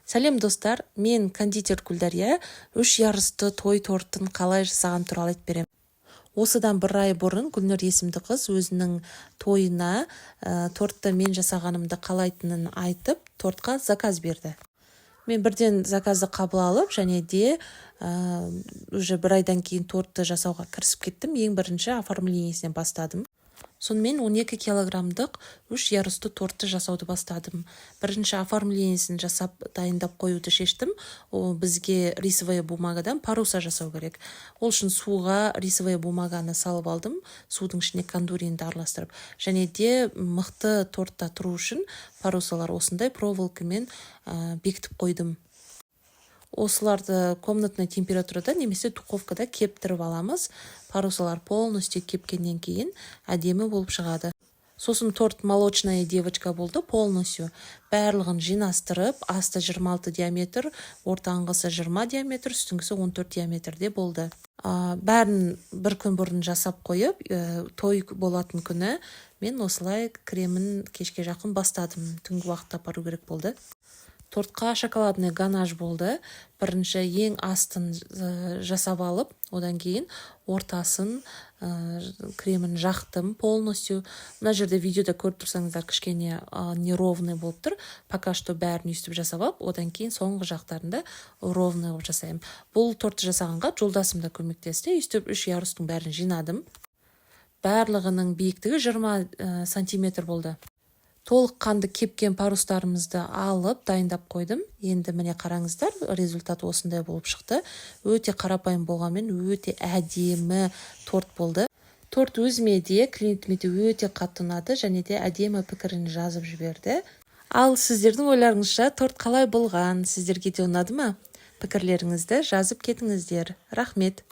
Сәлем, достар! Мен, кондитер Гүлдария, үш ярусты той тортын қалай жасағаным туралы айтып беремін. Осыдан бір ай бұрын Гүлнұр есімді қыз өзінің тойына тортты мен жасағанымды қалайтынын айтып, тортқа заказ берді. Мен бірден заказды қабыл алып және де уже бір айдан кейін тортты жасауға кірісіп кеттім. Ең бірінші оформлениесінен бастадым. Сонымен, 12 килограммдық үш ярусты тортты жасауды бастадым. Бірінші оформлениесін жасап, дайындап қоюды шештім. Ол бізге рисовая бумагадан паруса жасау керек. Ол үшін суға рисовая бумаганы салып алдым, судың ішіне кандуринді араластырып. Және де мықты тортта тұру үшін парусалар осындай проволокамен бекітіп қойдым. Осыларды комнатный температурада немесе духовкада кептіріп аламыз. Парусалар полностью кепкеннен кейін әдемі болып шығады. Сосын торт молочная девочка болды полностью. Барлығын жинастырып, асты 26 диаметр, ортаңғысы 20 диаметр, үстіңгісі 14 диаметрде болды. Бәрін бір күн бұрын жасап қойып, той болатын күні мен осылай кремін кешке жақын бастадым. Түнгі уақытта апару керек болды. Тортқа шоколадный ганаш болды. Бірінші ең астын жасап алып, одан кейін ортасын кремін жақтым полностью. Мына жерде видеода көріп тұрсаңыздар, кішкене неровный болып тұр. Пока что бәрін өйстіп жасап алып, одан кейін соңғы жақтарында ровный қылып жасаймын. Бұл тортты жасағанға жолдасым да көмектесті. Өйстіп үш ярустың бәрін жинадым. Барлығының биіктігі 20 сантиметр болды. Толыққанды кепкен парустарымызды алып, дайындап қойдым. Енді, міне, қараңыздар, результат осындай болып шықты. Өте қарапайым болғанмен, өте әдемі торт болды. Торт өзіме де, клиентіме де өте қатты ұнады және де әдемі пікірін жазып жіберді. Ал сіздердің ойларыңызша, торт қалай болған? Сіздерге де ұнады ма? Пікірлеріңізді жазып кетіңіздер. Рахмет.